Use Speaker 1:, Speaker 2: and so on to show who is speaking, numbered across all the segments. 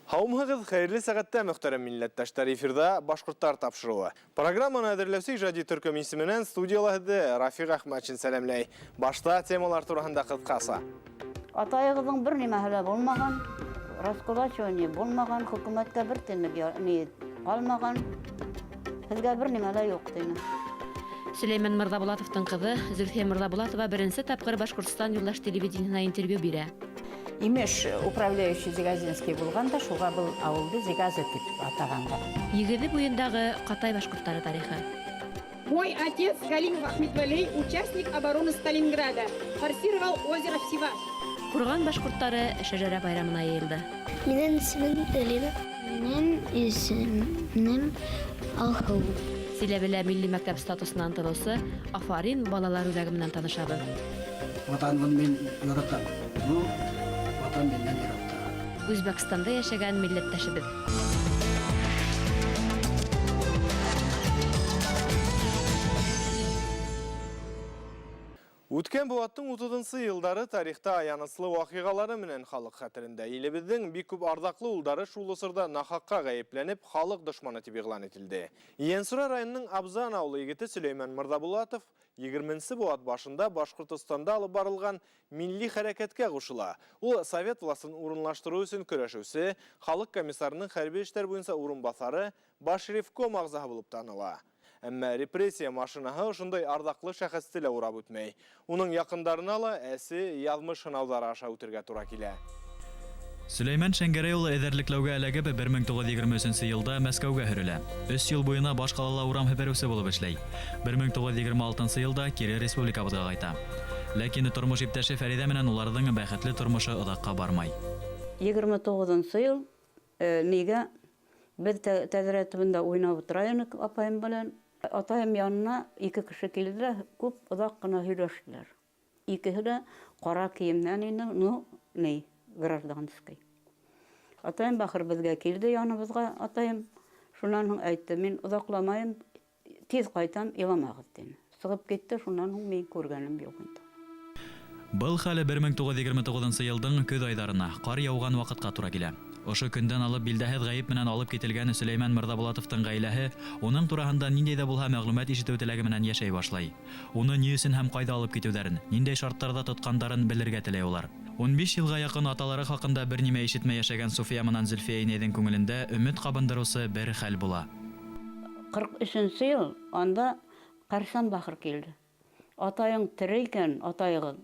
Speaker 1: Һаумыһығыҙ, хәйерле сәғәттә, мөхтәрәм милләттәштәр, эфирҙа Башҡорттар тапшырыуы. Программаны әҙерләүсе ижади төркөм исеменән студияла һеҙҙе Рафиҡ Әхмәтшин сәләмләй. Башта темалар тураһында ҡыҫҡаса.
Speaker 2: Атайығыҙҙың бер нимәһе лә булмаған, раскулачивание булмаған, хөкүмәткә бер тинлек ни ҡалмаған, һеҙгә бер нимә лә юҡ, тине.
Speaker 3: Сөләймән Мырҙабулатовтың ҡыҙы Зөлфиә Мырҙабулатова беренсе тапҡыр Башҡортостан юлдаш телевидениеһына интервью бирә.
Speaker 4: Имеш, управляющий Зигазинский булған да, шуға был ауылды Зигазы тип атағандар.
Speaker 3: Егеҙе буйындағы Ҡатай башҡорттары тарихы.
Speaker 5: Мой отец Галимов Ахметвалей, участник обороны Сталинграда, форсировал озеро Сиваш.
Speaker 3: Ҡурған башҡорттары шәжәрә байрамына йыйылды.
Speaker 6: Минең исемем Элина. Минең исемем Алһыу.
Speaker 3: Силәбелә милли мәктәп статусына ынтылыусы Афарин балалар үҙәге менән танышабыҙ.
Speaker 7: Ватанымны мин яратам. Ну, Ватан миннән еракта.
Speaker 3: Үзбәкстанда йәшәгән милләттәшебеҙ.
Speaker 1: Үткән быуаттың 30 йылдары тарихта аяныслы ваҡиғалары менән халыҡ хәтерендә. Илебеҙҙең бик күп арҙаҡлы улдары шул осорҙа нахаҡҡа ғәйепләнеп, халыҡ дошманы тип иғлан ителде. Ейәнсура районының Абзан ауылы егете Сөләймән Мырҙабулатов 20 быуат башында Башҡортостанда алып барылған милли хәрәкәткә ҡушыла. Ул совет власын урынлаштырыу өсөн көрәшеүсе, халыҡ комиссарының хәрби эштәр буйынса урынбаҫары, баш ревком ағзаһы булып таныла. Әммә репрессия машинаһы ошондай арҙаҡлы шәхесте лә урап үтмәй. Уның яҡындарына ла әсе яҙмыш һынауҙары аша үтергә тура килә.
Speaker 8: Сөләймән Шәңгәрәй улы эҙәрлекләүгә эләгеп 1923 йылда Мәскәүгә һөрөлә. 3 йыл буйына баш ҡалала урам һепереүсе булып эшләй. 1926 йылда кире республикабыҙға ҡайта. Ләкин тормош иптәше Фәриҙә менән уларҙың бәхетле тормошо оҙаҡҡа бармай.
Speaker 2: 29 йыл нигә беҙ тәҙрә төбөндә уйнап ултыра инек апайым белән. Атайым янына ике кеше килде лә, күп оҙаҡ ҡына һөйләштеләр. Икеһе лә ҡара кейемдән ине, ну, ни, гражданский. Атайым бахыр беҙгә килде яныбыҙға, атайым шунан һуң әйтте, мин оҙаҡламайым, тиҙ ҡайтам, иламағыҙ, тине. Сығып китте, шунан һуң мин күргәнем юҡ инде.
Speaker 8: Был хәле 1929 йылдың көҙ айҙарына, ҡар яуған ваҡытҡа тура килә. Ошо көндән алып билдәһеҙ ғәйеп менән алып кителгән Сөләймән Мырҙабулатовтың ғаиләһе уның тураһында ниндәй ҙә булһа мәғлүмәт ишетеү теләге менән йәшәй башлай. Уны ни өсөн һәм ҡайҙа алып китеүҙәрен, ниндәй шарттарҙа тотҡандарын белергә теләй улар. 15 йылға яҡын аталары хаҡында бер нимә ишетмәй йәшәгән Суфия менән Зөлфиә инәйҙең күңелендә өмөт ҡабындырыусы бер хәл була.
Speaker 2: 43 йыл анда Ҡарсан бахыр килде. Атайың тере икән, атайығыҙ.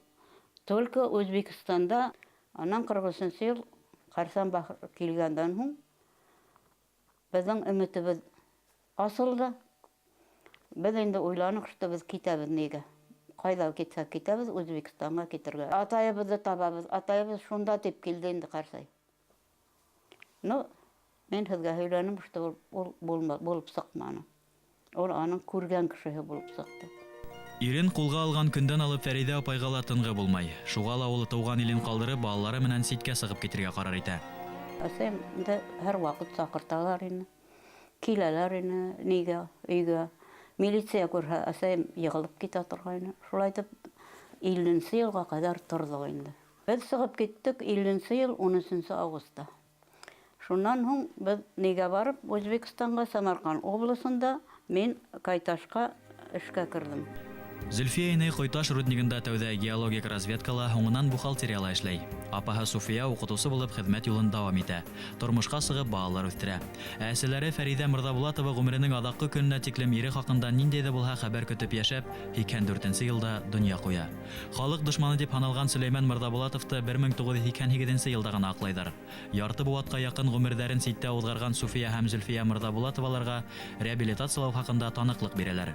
Speaker 2: Только Үзбәкстанда, анан 43 йыл Ҡарсан бахыр килгәндән һуң беҙҙең өмөтөбөҙ асылды. Беҙ инде уйланыҡ, что беҙ китәбеҙ нигә? Ҡайҙа китһәк китәбеҙ, Үзбәкстанға китергә. Атайыбыҙҙы табабыҙ, атайыбыҙ шунда тип килде инде Ҡарсай. Ну, мин һеҙгә һөйләнем, что ул булып сыҡманы. Ул аның күргән кешеһе булып сыҡты.
Speaker 8: Ирен ҡулға алған көндән алып Фәриҙә апайға ла тынғы булмай. Шуға ла ул тыуған илен ҡалдырып, балалары менән ситкә сығып китергә ҡарар итә.
Speaker 2: Әсәйемде һәр ваҡыт саҡырталар ине. Киләләр ине нигә, өйгә. Милиция күрһә, әсәйем йығылып китә торғайны. Шулай итеп 50 йылға ҡәҙәр торҙоҡ инде. Беҙ сығып киттек 50 йыл 13 августта. Шунан һуң беҙ нигә барып Үзбәкстанға, Самарҡанд обласында мин Кайташҡа эшкә керҙем.
Speaker 8: Зөлфиә инәй Ҡойташ руднигында тәүҙә геологик разведкала, һуңынан бухгалтерияла эшләй. Апаһы Суфия уҡытыусы булып хеҙмәт юлын дауам итә. Тормошҡа сығып балалар үҫтерә. Ә әсәләре Фәриҙә Мырҙабулатова ғүмеренең аҙаҡҡы көнөнә тиклем ире хаҡында ниндәй ҙә булһа хәбәр көтөп йәшәп, 84 йылда донъя ҡуя. Халыҡ дошманы тип һаналған Сөләймән Мырҙабулатовты 1988 йылда ғына аҡлайҙар. Ярты быуатҡа яҡын ғүмерҙәрен ситтә уҙғарған Суфия һәм Зөлфиә Мырҙабулатоваларға реабилитациялау хаҡында таныҡлыҡ бирәләр.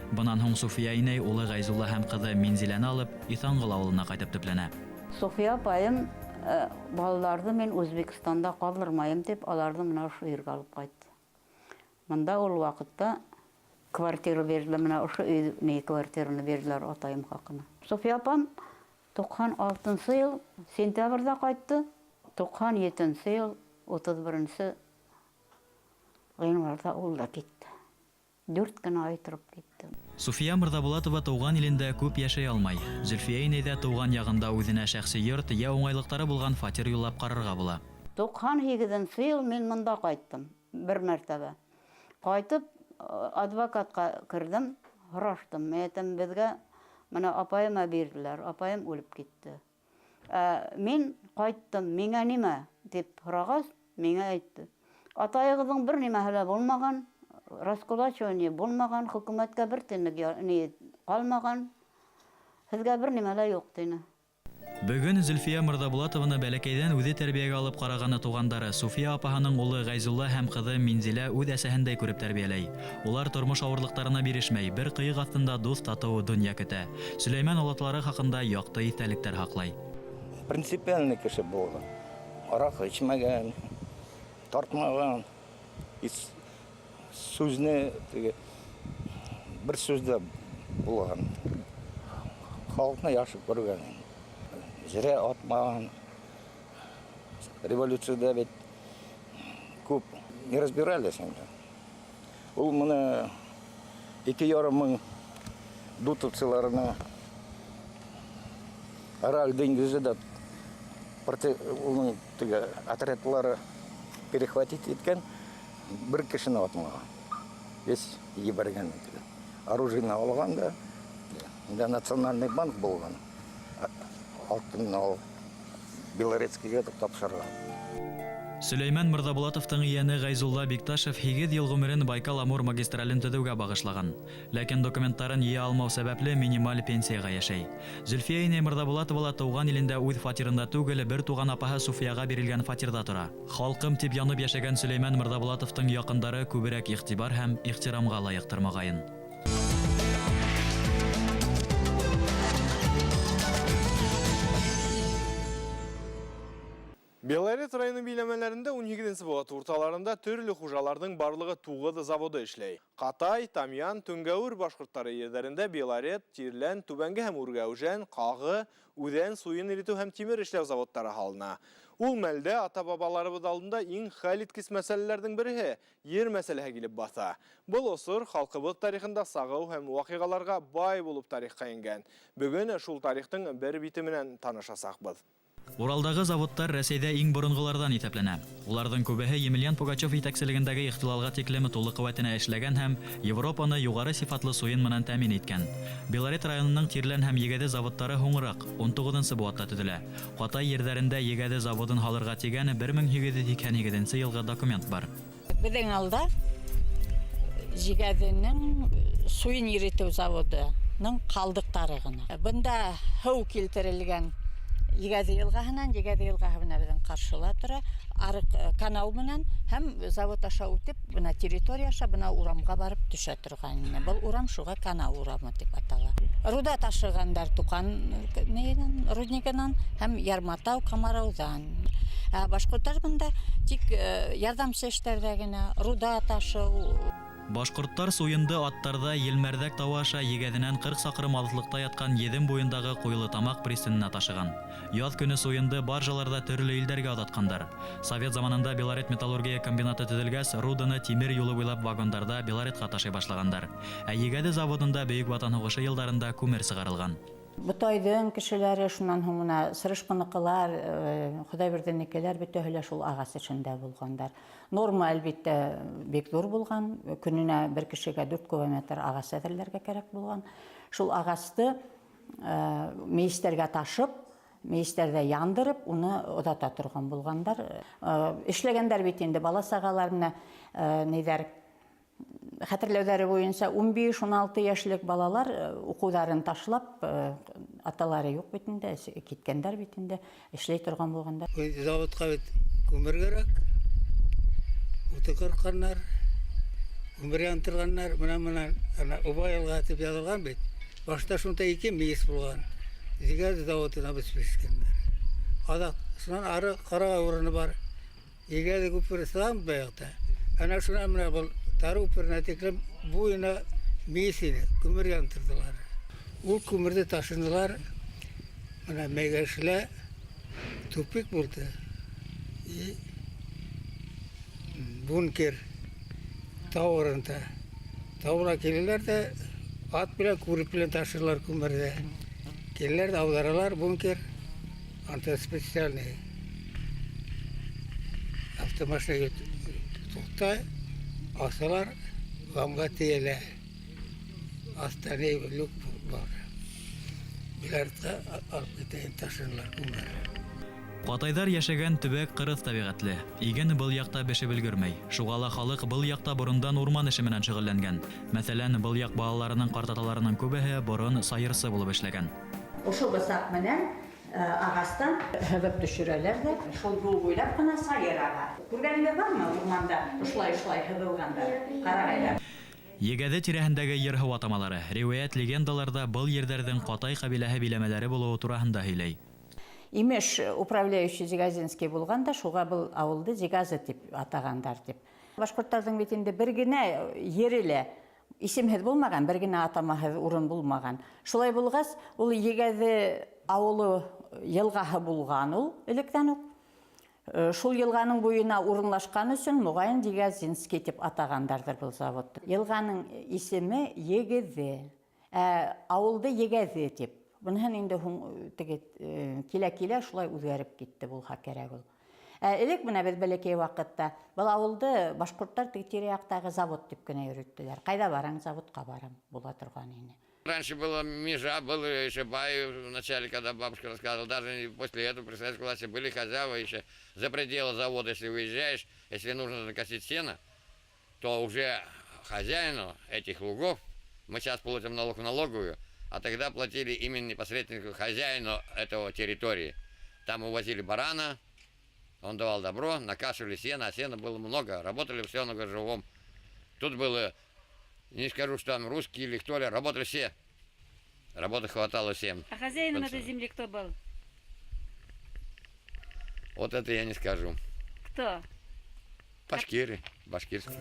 Speaker 8: Бынан һуң Суфия инәй улы Ғәйзулла һәм ҡыҙы Минзиләне алып, Иҫанғол ауылына ҡайтып төпләнә.
Speaker 2: Суфия апайым балаларҙы мин Үзбәкстанда ҡалдырмайым тип, аларҙы мына ошо ергә алып ҡайтты. Мында ул ваҡытта квартира бирҙеләр, мына ошо өй ни квартираны бирҙеләр атайым хаҡына. Суфия апам 96 йыл сентябрҙә ҡайтты, 97 йыл 31 ғинварҙа ул да китте. 4 кенә ай тороп китте.
Speaker 8: Суфия Мырҙабулатова тыуған илендә күп йәшәй алмай. Зөлфиә инәй ҙә тыуған яғында үҙенә шәхси йорт йә уңайлыҡтары булған фатир юллап ҡарарға була.
Speaker 2: 98 йыл мин мында ҡайттым, бер мәртәбә. Ҡайтып, адвокатҡа керҙем, һораштым. Мин әйтәм, беҙгә мына апайыма бирҙеләр, апайым үлеп китте. Мин ҡайттым, миңә нимә? Тип һорағас, миңә әйтте. Атайығыҙҙың бер нимәһе лә булмаған, раскулачивание булмаған, хөкүмәткә бер тинлек ни ҡалмаған, һеҙгә бер нимә лә юҡ, тине.
Speaker 8: Бөгөн Зөлфиә Мырҙабулатованы бәләкәйҙән үҙе тәрбиәгә алып ҡарағаны туғандары Суфия апаһының улы Ғәйзулла һәм ҡыҙы Минзилә үҙ әсәһендәй күреп тәрбиәләй. Улар тормош ауырлыҡтарына бирешмәй, бер ҡыйыҡ аҫтында дуҫ татыу донъя көтә. Сөләймән олаталары хаҡында яҡты иҫтәлектәр һаҡлай.
Speaker 9: Принципиальный кеше булған. Араҡы эсмәгән, тартмаған, сүзне теге бер сүздә булған. Халыҡны яҡшы күргән. Зря атмаған. Революцияда бит күп не разбирались инде. Ул мына 2,5 мең дутовцыларына Арал диңгезе дә уның теге отрядлары перехватить иткән, бер кешене атмаған. Весь ебәргән. Оружие алған да, инде Национальный банк булған. Алтын алып Белорецкийгә тапшырған.
Speaker 8: Сөләймән Мырҙабулатовтың ейәне Ғәйзулла Бикташев 8 йыл ғүмерен Байкал-Амур магистрален төҙөүгә бағышлаған. Ләкин документтарын йыя алмау сәбәпле минималь пенсияға йәшәй. Зөлфиә инәй Мырҙабулатова ла тыуған илендә үҙ фатирында түгел, бер туған апаһы Суфияға бирелгән фатирҙа тора. Халҡым тип янып йәшәгән Сөләймән Мырҙабулатовтың яҡындары күберәк иғтибар һәм ихтирамға лайыҡтыр, моғайын.
Speaker 1: Белорет районы биләмәләрендә 17 быуат урталарында төрлө хужаларҙың барлығы 9 заводы эшләй. Ҡатай, Тамъян, Түңгәүер башҡорттары ерҙәрендә Белорет, Тирлән, Түбәнге һәм Үргәүжән, Ҡағы, Үҙән суйын иретеү һәм тимер эшләү заводтары һалына. Ул мәлдә ата-бабаларыбыҙ алдында иң хәл иткес мәсьәләләрҙең береһе ер мәсьәләһе килеп баҫа. Был осор халҡыбыҙ тарихында сағыу һәм ваҡиғаларға бай булып тарихҡа ингән. Бөгөн шул тарихтың бер бите менән танышасаҡбыҙ.
Speaker 8: Уралдағы заводтар Рәсәйҙә иң боронғоларҙан иҫәпләнә. Уларҙың күбеһе Емельян Пугачев етәкселегендәге ихтилалға тиклем тулы ҡеүәтенә эшләгән һәм Европаны юғары сифатлы суйын менән тәьмин иткән. Белорет районының Тирлән һәм Егәҙе заводтары һуңыраҡ 19 быуатта төҙөлә. Ҡатай ерҙәрендә Егәҙе заводын һалырға тигән 1888 йылғы документ бар.
Speaker 4: Беҙҙең алда Егәҙенең суйын иретеү заводының ҡалдыҡтары ғына. Бында һыу килтерелгән Егәҙе йылғаһынан, Егәҙе йылғаһы менән беҙҙең ҡаршыла тора, арыҡ канал менән һәм завод аша үтеп, бына территория аша бына урамға барып төшә торған ине. Был урам шуға канал урамы тип атала. Руда ташығандар Туҡан нейенән, руднигынан һәм Ярматау, Камарауҙан. Башҡорттар бында тик ярҙамсы эштәрҙә генә руда ташыу.
Speaker 8: Башҡорттар суйынды аттарҙа Елмәрҙәк тауы аша Егәҙенән 40 саҡрым алыҫлыҡта ятҡан Еҙем буйындағы Ҡуйлы Тамаҡ пристаненә ташыған. Яҙ көнө суйынды баржаларҙа төрлө илдәргә оҙатҡандар. Совет заманында Белорет металлургия комбинаты төҙөлгәс, руданы тимер юлы буйлап вагондарҙа Белоретҡа ташый башлағандар. Ә Егәҙе заводында Бөйөк Ватан һуғышы йылдарында күмер сығарылған.
Speaker 4: Ботайҙың кешеләре, шунан һуң мына Сырышҡыныҡылар, Хоҙайбирҙенекеләр бөтәһе лә шул ағас эшендә булғандар. Норма, әлбиттә, бик ҙур булған. Көнөнә бер кешегә 4 кубометр ағас әҙерләргә кәрәк булған. Шул ағасты мейестәргә ташып, мейестәрҙә яндырып, уны оҙата торған булғандар. Эшләгәндәр бит инде бала-сағалар менән, ниҙәр, хәтерләүҙәре буйынса 15-16 йәшлек балалар уҡыуҙарын ташлап, аталары юҡ бит инде, киткәндәр бит инде, эшләй торған булғандар.
Speaker 7: Заводҡа бит күмер кәрәк, уты ҡырҡҡандар, күмер яндырғандар, мына ана Уба йылға тип яҙылған бит. Башта шунда 2 мейес булған. Егәҙе заводына бешкәндәр. Аҙаҡ шунан ары ҡара урыны бар. Егәҙе күпере сығам баяҡта. Ана шунан мына был Тары күперенә тиклем буйына мейес ине, күмер яндырҙылар. Ул күмерҙе ташынылар, мына Мәйгәшлә тупик булды. И бункер тау урында. Тауына киләләр ҙә ат белән, күреп белән ташырлар күмерҙе. Киләләр ҙә ауҙаралар бункер, анда специальный. Битте машина туҡтай, асалар, вамға тейәлә. Аҫта ни люк бар. Белоретҡа алып китә ташынылар күмер.
Speaker 8: Ҡатайҙар йәшәгән төбәк ҡырыҫ тәбиғәтле. Иген был яҡта бешеп өлгөрмәй. Шуға ла халыҡ был яҡта борондан урман эше менән шөғөлләнгән. Мәҫәлән, был яҡ балаларының ҡартаталарының күбеһе борон сайырсы булып эшләгән.
Speaker 4: Ошо бысаҡ менән ағастан һыҙып төшөрәләр ҙә, шул юл буйлап ҡына сайыр аға. Күргәнегеҙ бармы урманда ошолай-ошолай һыҙылғандар, ҡарағайҙар?
Speaker 8: Егәҙе тирәһендәге ер-һыу атамалары, риүәйәт-легендаларҙа был ерҙәрҙең Ҡатай ҡәбиләһе биләмәләре булыуы тураһында һөйләй.
Speaker 4: Имеш, управляющий Зигазинский булған да, шуға был ауылды Зигазы тип атағандар тип. Башҡорттарҙың бит инде бер генә ере лә исемһеҙ булмаған, бер генә атамаһыҙ урын булмаған. Шулай булғас, ул Егәҙе ауылы йылғаһы булған ул электән үк. Шул йылғаның буйына урынлашҡан өсөн моғайын Зигазинский тип атағандарҙыр был заводты. Йылғаның исеме Егеҙе, ә ауылды Егәҙе тип. Быныһын инде һуң теге килә-килә шулай үҙгәреп китте булһа кәрәк ул. Ә элек менә беҙ бәләкәй ваҡытта был ауылды башҡорттар теге тирә-яҡтағы завод тип кенә йөрөттөләр. Ҡайҙа бараң, заводҡа барам була торған ине.
Speaker 10: Раньше было межа, был еще бай в начале, когда бабушка рассказывала, даже после этого при советской власти были хозяева еще за пределы завода, если выезжаешь, если нужно закосить сено, то уже хозяину этих лугов, мы сейчас платим налог в налоговую, а тогда платили именно непосредственно хозяину этого территории. Там увозили барана, он давал добро, накашивали сено, а сена было много, работали все на живом. Тут было, не скажу, что там русские или кто ли, работали все. Работы хватало всем.
Speaker 3: А хозяином этой земли кто был?
Speaker 10: Вот это я не скажу.
Speaker 3: Кто?
Speaker 10: Башкиры, башкирские.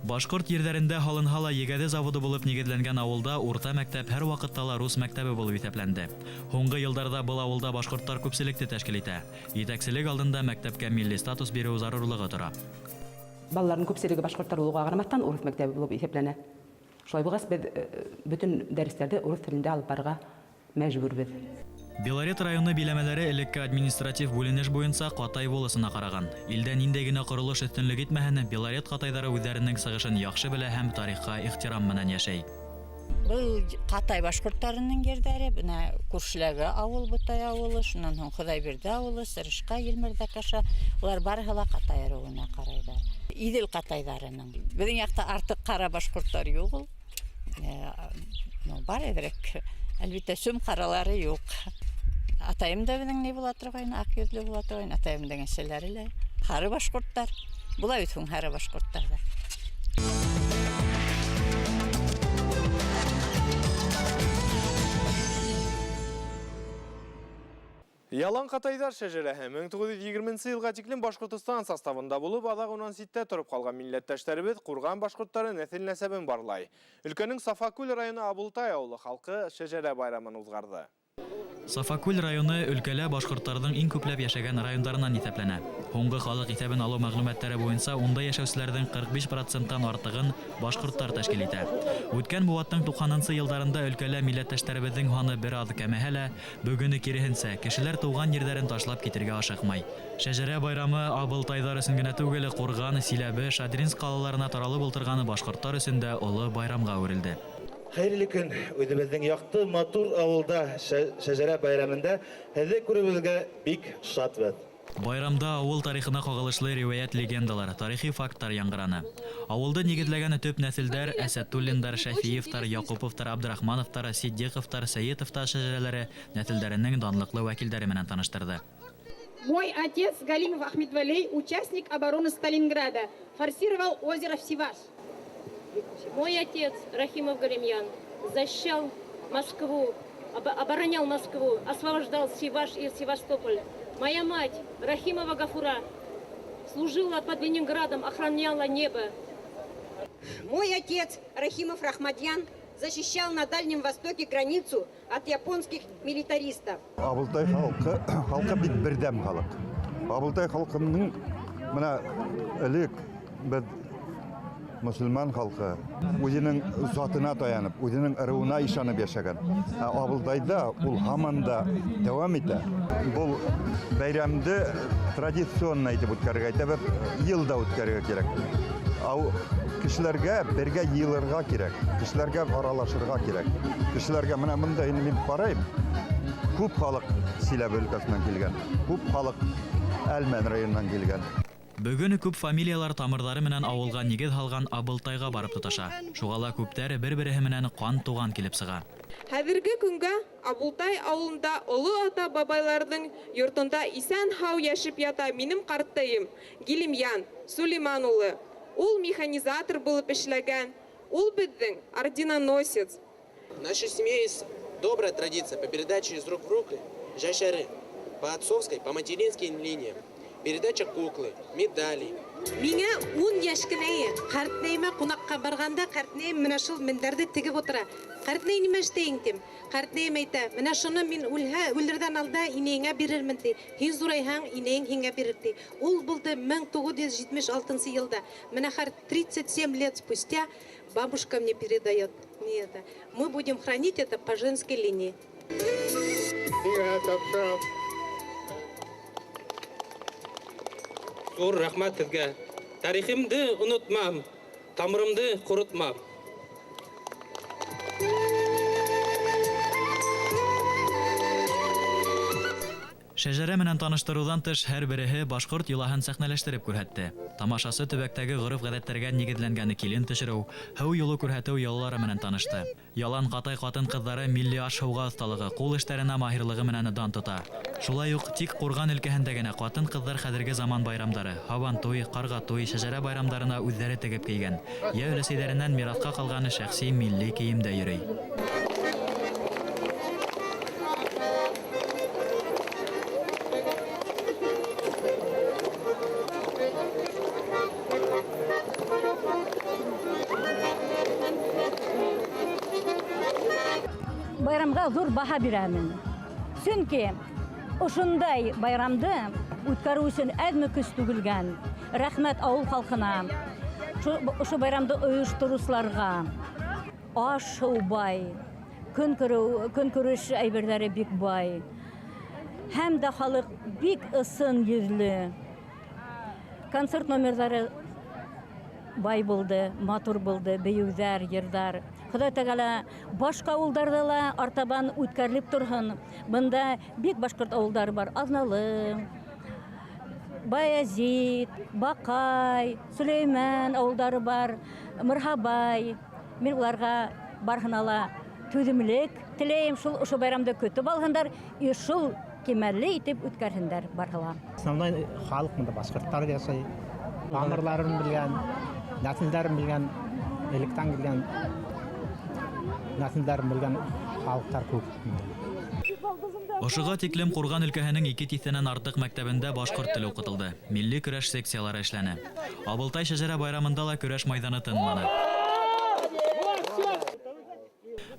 Speaker 8: Башҡорт ерҙәрендә һалынһа ла Егәҙе заводы булып нигеҙләнгән ауылда урта мәктәп һәр ваҡытта ла рус мәктәбе булып иҫәпләнде. Һуңғы йылдарҙа был ауылда башҡорттар күпселекте тәшкил итә. Етәкселек алдында мәктәпкә милли статус биреү зарурлығы тора.
Speaker 11: Балаларҙың күпселеге башҡорттар булыуға ҡарамаҫтан урыҫ мәктәбе булып иҫәпләнә. Шулай булғас, беҙ бөтөн дәрестәрҙе урыҫ телендә алып барырға мәжбүрбеҙ.
Speaker 8: Белорет районы биләмәләре элекке административ бүленеш буйынса Ҡатай волосына ҡараған. Илдә ниндәй генә ҡоролош өҫтөнлөк итмәһен, Белорет ҡатайҙары үҙҙәренең сығышын яҡшы белә һәм тарихҡа ихтирам менән йәшәй.
Speaker 4: Был Ҡатай башҡорттарының ерҙәре, бына күршеләге ауыл Бутай ауылы, шунан һуң Хоҙайбирҙе ауылы, Сырышҡа, Елмерҙәк аша, улар барыһы ла Ҡатай ырыуына ҡарайҙар. Иҙел ҡатайҙарының. Беҙҙең яҡта артыҡ ҡара башҡорттар юҡ ул. Бар әҙерәк. Әлбиттә, сүм ҡаралары юҡ. Атайым да беҙҙең ни була торғайны, аҡ йөҙлө була торғайны, атайымдың әсәләре лә һары башҡорттар. Була бит һуң һары башҡорттар ҙа.
Speaker 1: Ялан ҡатайҙар шәжәрәһе 1920 йылға тиклем Башҡортостан составында булып, аҙаҡ унан ситтә тороп ҡалған милләттәштәребеҙ Ҡурған башҡорттары нәҫел-нәсәбен барлай. Өлкәнең Сафакүл районы Абылтай ауылы халҡы шәжәрә байрамын уҙғарҙы.
Speaker 8: Сафакүл районы өлкәлә башҡорттарҙың иң күпләп йәшәгән райондарынан иҫәпләнә. Һуңғы халыҡ иҫәбен алыу мәғлүмәттәре буйынса унда йәшәүселәрҙең 45%-тан артығын башҡорттар тәшкил итә. Үткән быуаттың 90-нсы йылдарында өлкәлә милләттәштәребеҙҙең һаны бер аҙ кәмеһә лә, бөгөнө киреһенсә, кешеләр тыуған ерҙәрен ташлап китергә ашыҡмай. Шәжәрә байрамы абылтайҙар өсөн генә түгел, Ҡурған, Силәбе, Шадринск ҡалаларына таралып ултырған башҡорттар өсөн дә оло байрамға әүерелде.
Speaker 12: Хәйерле көн, үҙебеҙҙең яҡты матур ауылда шәжәрә байрамында һеҙҙе күреүебеҙгә бик шатбыҙ.
Speaker 8: Байрамда ауыл тарихына ҡағылышлы риүәйәт легендалар, тарихи факттар яңғыраны. Ауылды нигеҙләгән төп нәҫелдәр Әсәтуллиндар, Шәфиевтар, Яҡуповтар, Абдрахмановтар, Сиддиҡовтар, Сәйетовтар шәжәрәләре нәҫелдәренең данлыҡлы вәкилдәре менән таныштырҙы.
Speaker 5: Мой отец Галимов Ахмедвалей, участник обороны Сталинграда, форсировал озеро Сиваш.
Speaker 3: Мой отец Рахимов Галимьян защищал Москву, оборонял Москву, освобождал Сиваш и Севастополь. Моя мать Рахимова Гафура служила под Ленинградом, охраняла небо.
Speaker 5: Мой отец Рахимов Рахмадьян защищал на Дальнем Востоке границу от японских милитаристов.
Speaker 13: Абылтай халҡы бит берҙәм халыҡ. Абылтай халҡының мына элек беҙ Мөселман халҡы үҙенең затына таянып, үҙенең ырыуына ышанып йәшәгән. Ә Абылтайҙа ул һаман да дауам итә. Был бәйрәмде традиционно итеп үткәрергә, әйтәбеҙ, йыл да үткәрергә кәрәк. Ау кешеләргә бергә йыйылырға кәрәк, кешеләргә аралашырға кәрәк. Кешеләргә менә бында инде мин ҡарайым, күп халыҡ Силәбе өлкәһенән килгән, күп халыҡ Әлмән районынан килгән.
Speaker 8: Бөгөн күп фамилиялар тамырҙары менән ауылға нигеҙ һалған Абылтайға барып тоташа. Шуға ла күптәр бер-береһе менән ҡан туған килеп сыға.
Speaker 14: Хәҙерге көнгә Абылтай ауылында оло ата-бабайларҙың йортонда иҫән-һау йәшәп ята минең ҡартайым Гилимйән Сулейман улы. Ул механизатор булып эшләгән. Ул беҙҙең орденоносец.
Speaker 15: В нашей семье есть добрая традиция по передаче из рук в руки жашары по отцовской, по материнским линиям. Передача куклы, медалей.
Speaker 16: Миңә 10 йәш кенә ине. Ҡартнәйемә ҡунаҡҡа барғанда ҡартнәйем менә шул мендәрҙе тегеп ултыра. Ҡартнәй, нимә эшләйһең тим. Ҡартнәйем әйтә, менә шуны мин үлһә, үлерҙән алда инәйеңә бирермен ти. Һин ҙурайһаң, инәйең һиңә бирер ти. Ул булды 1976 йылда. Менә хәҙер 37 лет спустя бабушка мне передает мне это. Мы будем хранить это по женской линии.
Speaker 17: Ҙур рәхмәт һеҙгә. Тарихымды онотмам, тамырымды ҡоротмам.
Speaker 8: Шәжәрә менән таныштырыуҙан тыш һәр береһе башҡорт йолаһын сәхнәләштереп күрһәтте. Тамашасы төбәктәге ғөрөф-ғәҙәттәргә нигеҙләнгән килен төшөрөү, һыу юлы күрһәтеү йолалары менән танышты. Ялан Ҡатай ҡатын-ҡыҙҙары милли аш-һыуға оҫталығы, ҡул эштәренә маһирлығы менән дан тота. Шулай уҡ тик Ҡурған өлкәһендә генә ҡатын-ҡыҙҙар хәҙерге заман байрамдары, һабантуй, ҡарғатуй, шәжәрә байрамдарына үҙҙәре тегеп кейгән, йә өләсәйҙәренән мираҫҡа ҡалған шәхси милли кейемдә йөрөй.
Speaker 18: Байрамға ҙур баһа бирәмен. Сөнки ошондай байрамды үткәреү өсөн әҙме көс түгелгән. Рәхмәт ауыл халҡына, ошо байрамды ойоштороусыларға. Аш-һыу бай, көнкүреш әйберҙәре бик бай. Һәм дә халыҡ бик ысын йөҙлө. Концерт номерҙары бай булды, матур булды, бейеүҙәр, йырҙар. Хоҙай Тәғәлә башҡа ауылдарҙа ла артабан үткәрелеп торһон. Бында бик башҡорт ауылдары бар. Аҙналы, Баязит, Баҡай, Сөләймән ауылдары бар, Мырһабай. Мин уларға барыһына ла түҙемлек теләйем. Шул ошо байрамды көтөп алһындар, и шул кимәлле итеп үткәрһендәр барыһы ла.
Speaker 19: Основной халыҡ бында башҡорттар йәшәй. Тамырларын белгән, нәҫелдәрен белгән, электән килгән нәҫелдәрен белгән халыҡтар күп.
Speaker 8: Ошоға тиклем Ҡурған өлкәһенең 2 тиҫтәнән артыҡ мәктәбендә башҡорт теле уҡытылды. Милли көрәш секциялары эшләне. Абылтай шәжәрә байрамында ла көрәш майҙаны тынманы.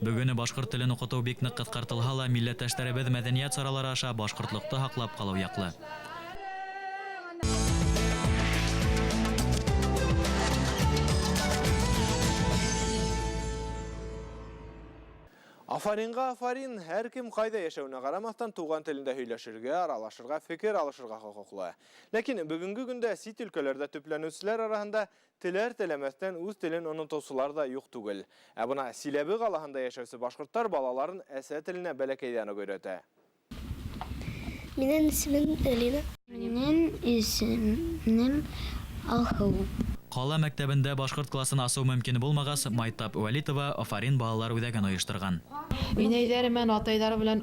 Speaker 8: Бөгөн башҡорт телен уҡытыу бик ныҡ ҡыҫҡартылһа ла, милләттәштәребеҙ мәҙәниәт саралары аша башҡортлоҡто һаҡлап ҡалыу яҡлы.
Speaker 1: Афаринға афарин, һәр кем ҡайҙа йәшәүенә ҡарамаҫтан туған телендә һөйләшергә, аралашырға, фекер алышырға хоҡуҡлы. Ләкин бөгөнгө көндә сит өлкәләрҙә төпләнеүселәр араһында теләр теләмәҫтән үҙ телен онотоусылар ҙа юҡ түгел. Ә бына Силәбе ҡалаһында йәшәүсе башҡорттар балаларын әсә теленә бәләкәйҙән үк өйрәтә.
Speaker 6: Минең исемем Элина. Минең исемем Алһыу.
Speaker 8: Ҡала мәктәбендә башҡорт класын асыу мөмкин булмағас, Майтап Вәлитова Афарин балалар үҙәген ойошторған.
Speaker 20: Инәйҙәре менән атайҙары белән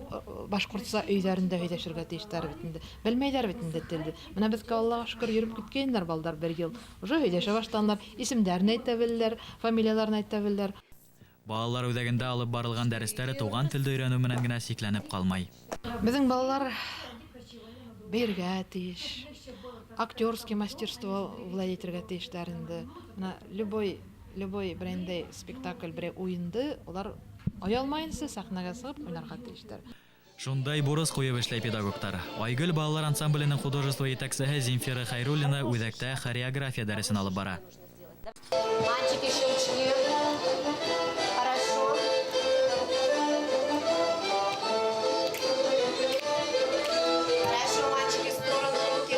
Speaker 20: башҡортса өйҙәрендә һөйләшергә тейештәр бит инде. Белмәйҙәр бит инде телде. Менә беҙгә Аллаға шөкөр йөрөп киткәйнеләр балдар бер йыл. Уже һөйләшә башланылар, исемдәрен әйтә беләләр, фамилияларын әйтә беләләр.
Speaker 8: Балалар үҙәгендә алып барылған дәрестәре туған телде өйрәнеү менән генә сикләнеп ҡалмай.
Speaker 20: Беҙҙең балалар бейергә тейеш. Актерский мастерство владеть итергә тейештәр инде. Менә любой берәндәй спектакль, берәй уйынды улар оялмайынса сәхнәгә сығып уйнарға тейештәр.
Speaker 8: Шундай бурыс ҡуйып эшләй педагогтар. Айгөл балалар ансамбленең художество етәксеһе Земфира Хайруллина үҙәктә хореография дәресен алып бара.
Speaker 5: Мальчики, щелчки. Хорошо. Хорошо, мальчики, в сторону руки.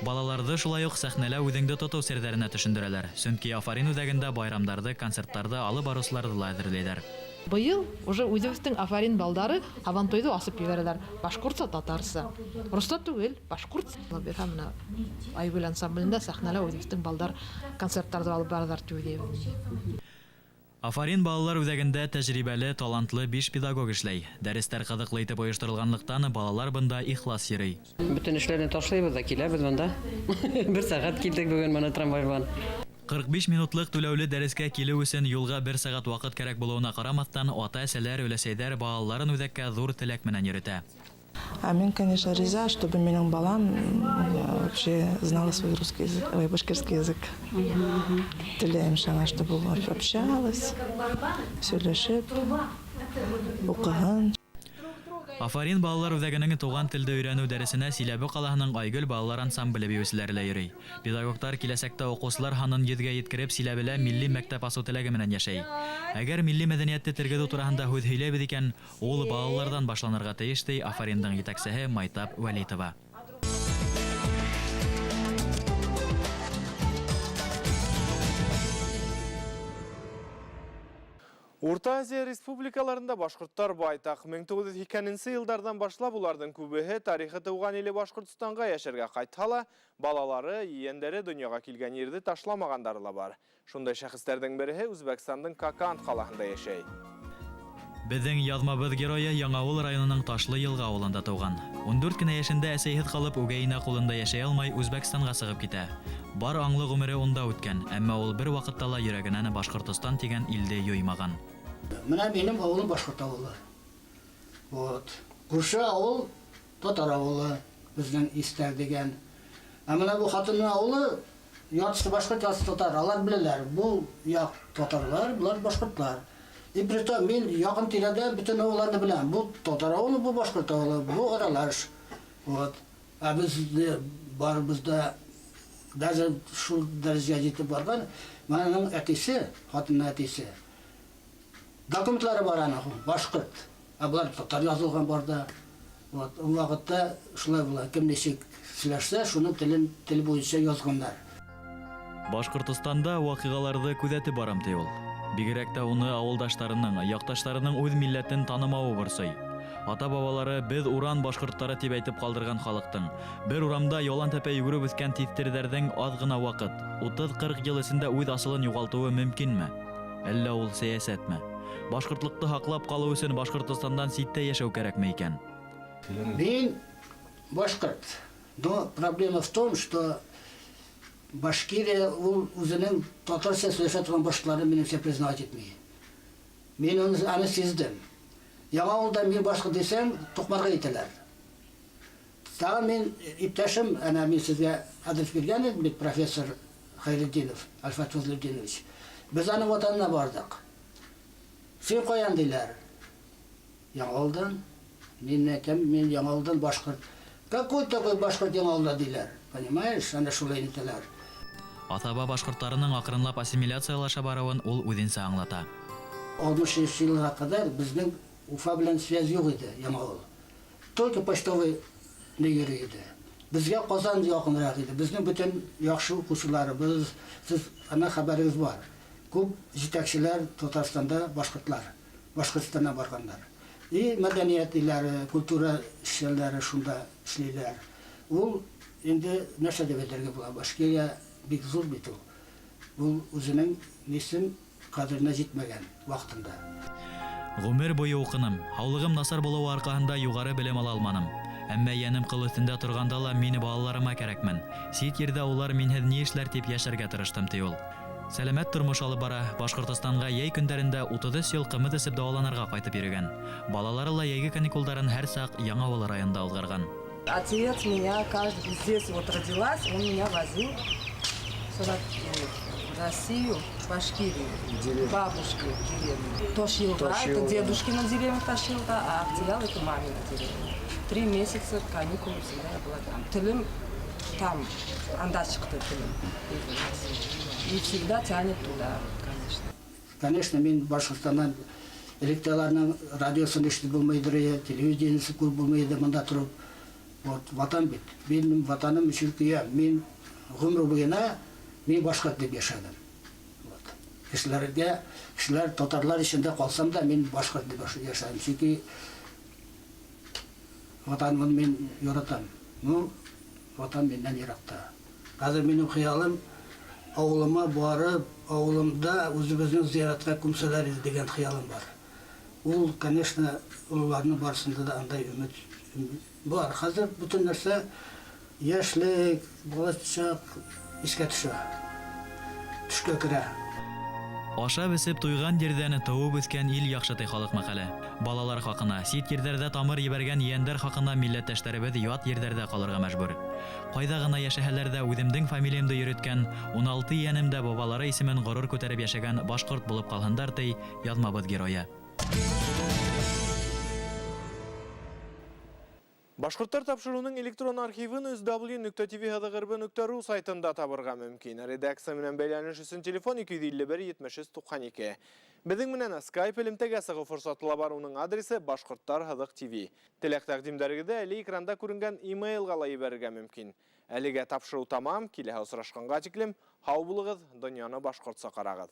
Speaker 8: Балаларҙы шулай уҡ сәхнәлә үҙеңде тотоу серҙәренә төшөндөрәләр. Сөнки Афарин үҙәгендә байрамдарҙы, концерттарҙы алып барыусыларҙы ла әҙерләйҙәр.
Speaker 20: Быйыл уже үҙебеҙҙең Афарин балдары Һабантуйҙы асып ебәрәләр. Башҡортса, татарса. Русса түгел, башҡортса. Бирһә, мына Айгөл ансамблендә сәхнәлә үҙебеҙҙең балдар концерттарҙы алып баралар тип уйлайым.
Speaker 8: Афарин балалар үҙәгендә тәжрибәле, талантлы 5 педагог эшләй. Дәрестәр ҡыҙыҡлы итеп ойошторолғанлыҡтан балалар бында ихлас йөрөй.
Speaker 21: Бөтөн эшләрҙе ташлайбыҙ ҙа киләбеҙ бында. Бер сәғәт килдек бөгөн мына трамвай менән.
Speaker 8: 45 минутлыҡ түләүле дәрескә килеү өсөн юлға бер сәғәт ваҡыт кәрәк булыуына ҡарамаҫтан, ата-әсәләр, өләсәйҙәр балаларын үҙәккә ҙур теләк менән йөрөтә.
Speaker 22: А мин, конечно, риза, чтобы минең балам вообще знала свой русский язык, ой, башкирский язык. Теләйем шуңа, чтобы ул общалась, сөйләшеп, уҡыһын.
Speaker 8: Афарин балалар үҙәгенең туған телде өйрәнеү дәресенә Силәбе ҡалаһының Айгөл балалар ансамбле бейеүселәре лә йөрөй. Педагогтар киләсәктә уҡыусылар һанын 100-гә еткереп, Силәбелә милли мәктәп асыу теләге менән йәшәй. Әгәр милли мәҙәниәтте тергеҙеү тураһында һүҙ һөйләйбеҙ икән, ул балаларҙан башланырға тейеш, ти Афариндың етәксеһе Майтап Вәлитова.
Speaker 1: Урта Азия республикаларында башҡорттар байтаҡ. 1902 йылдарҙан башлап уларҙың күбеһе тарихы тыуған иле Башҡортостанға йәшәргә ҡайтһа ла, балалары, ейәндәре донъяға килгән ерҙе ташламағандары ла бар. Шундай шәхестәрҙең береһе Үзбәкстандың Коканд ҡалаһында йәшәй.
Speaker 8: Беҙҙең яҙмабыҙ геройы Яңауыл районының Ташлы Йылға ауылында тыуған. 14 кенә йәшендә әсәйһеҙ ҡалып, үгәй инә ҡулында йәшәй алмай, Үзбәкстанға сығып китә. Бар аңлы ғүмере унда үткән, әммә ул бер ваҡытта ла йөрәгенән Башҡортостан тигән илде юймаған.
Speaker 7: Мына минең ауылым башҡорт ауылы. Вот. Күрше ауыл татар ауылы, беҙҙең Истәр дигән. Ә мына бу хатынның ауылы яртысы башҡорт, яртысы татар. Алар беләләр, бу яҡ татарлар, булар башҡортлар. И притом мин яҡын тирәдә бөтөн ауылларны беләм. Бу татар ауылы, бу башҡорт ауылы, бу аралаш. Вот. Ә беҙ барыбыҙ да даже шул дәрәжәгә етеп барған. Маның әтисе, хатынның әтисе. Документлары бар аның, башҡорт. Ә булар татар язылған бар да. Вот. Ул ваҡытта шулай була. Кем нисек сөйләшсә, шуның телен тел буйынса язғандар.
Speaker 8: Башҡортостанда ваҡиғаларҙы күҙәтеп барам, ти ул. Бигерәк тә уны ауылдаштарының, яҡташтарының үҙ милләтен танымауы борсой. Ата-бабалары беҙ уран башҡорттары тип әйтеп ҡалдырған халыҡтың, бер урамда ялан тәпәй йүгереп үҫкән тиҫтерҙәрҙең аҙ ғына ваҡыт, 30-40 йыл эсендә үҙ асылын юғалтыуы мөмкинме? Әллә ул сәйәсәтме? Башҡортлоҡто һаҡлап ҡалыу өсөн Башҡортостандан ситтә йәшәү кәрәкме икән?
Speaker 7: Мин башҡорт. Но проблема в том, что Башкирия ул үҙенең татарса сөйләшә торған башҡортларын минеңсә признавать итмәй. Мин аны сиздем. Яңауылда мин башҡорт дисәң, туҡмарға итәләр. Тағы мин иптәшем, әнә мин сезгә адрес биргән идем бит, профессор Хайретдинов, Альфат Фазлетдинович. Беҙ аның ватанына барҙыҡ. Син ҡаян диләр? Яңауылдан. Мин әйтәм, мин Яңауылдан башҡорт. Какой такой башҡорт Яңауылда диләр? Понимаешь, ана шулай әйтәләр.
Speaker 8: Аҫаба башҡорттарының аҡрынлап ассимиляциялаша барыуын ул үҙенсә аңлата.
Speaker 7: 63 йылға ҡәҙәр беҙҙең Уфа белән связь юҡ ине, Яңауыл. Только почтовый ни йөрөй ине. Беҙгә Ҡазан яҡыныраҡ ине. Беҙҙең бөтөн яҡшы уҡыусыларыбыҙ, һеҙ ана хәбәрегеҙ бар. Күп етәкселәр Татарстанда башҡортлар, Башҡортостандан барғандар. И мәҙәниәт иләре, культура эшчәнләре шунда эшләйләр. Ул инде нәрсә тип әйтергә була? Башкирия бик ҙур бит ул. Ул үҙенең нисен ҡәҙеренә етмәгән ваҡытында.
Speaker 8: Ғүмер буйы уҡыным. Һаулығым насар булыуы арҡаһында юғары белем ала алманым. Әммә йәнем ҡыл өҫтөндә торғанда ла мин балаларыма кәрәкмен. Сит ерҙә улар минһеҙ ни эшләр тип йәшәргә тырыштым, ти ул. Сәләмәт тормош алып бара. Башҡортостанға йәй көндәрендә 33 йыл ҡымыҙ эсеп дауаланырға ҡайтып йөрөгән. Балалары ла йәйге каникулдарын һәр саҡ Яңауыл районында уҙғарған.
Speaker 23: Отец меня каждый здесь вот родилась, он меня возил сюда, в Россию, в Башкирию,
Speaker 9: Деревню.
Speaker 23: Бабушке в деревню. Тошилга, это
Speaker 9: Тошилга.
Speaker 23: дедушкина деревня Тошилга, а Ахтиял это мамина деревня. 3 месяца каникулы всегда я была там. Телем Там анда сыҡты телем. И всегда тянет туда, конечно.
Speaker 7: Конечно, мин Башҡортостандан элек тә уларның радиосын ишетеп булмайҙыр, телевидениесе күреп булмай ине бында тороп. Вот ватан бит. Минең ватаным өсөн көйәм. Мин ғүмер буйына мин башҡорт тип йәшәнем. Вот. Кешеләргә, кешеләр татарлар эсендә ҡалһам да мин башҡорт тип йәшәнем. Сөнки ватанымды мин яратам. Ну, ватан минән йыраҡта. Хәҙер минең хыялым ауылыма барып, ауылымда үҙебеҙҙең зыяратҡа күмсәләр ине тигән хыялым бар. Ул, конечно, ололарҙың барыһында ла ундай өмөт бар. Хәҙер бөтөн нәрсә йәшлек, бала саҡ иҫкә төшә. Төшкә керә.
Speaker 8: Ашап эсеп туйған ерҙән тыуып үҫкән ил яҡшы ти халыҡ мәҡәле. Балалар хаҡына, сит ерҙәрҙә тамыр ебәргән ейәндәр хаҡына милләттәштәребеҙ ят ерҙәрҙә ҡалырға мәжбүр. Ҡайҙа ғына йәшәһәләр ҙә үҙемдең фамилиямды йөрөткән, 16 ейәнем дә бабалары исемен ғорур күтәреп йәшәгән башҡорт булып ҡалһындар ти яҙмабыҙ геройы.
Speaker 1: Башҡорттар тапшырыуының электрон архивын www.tv.rb.ru сайтында табырға мөмкин. Редакция менән бәйләнеш өсөн телефон 251 73 92. Беҙҙең менән Skype элемтәгә сығыу форсаты ла бар, уның адресы Башҡорттар һыҙыҡ ТВ. Теләк тәҡдимдәрегеҙҙе әле экранда күренгән имейлға ла ебәрергә мөмкин. Әлегә тапшырыу тамам, киләһе осрашҡанға тиклем һау булығыҙ, донъяны башҡортса ҡарағыҙ.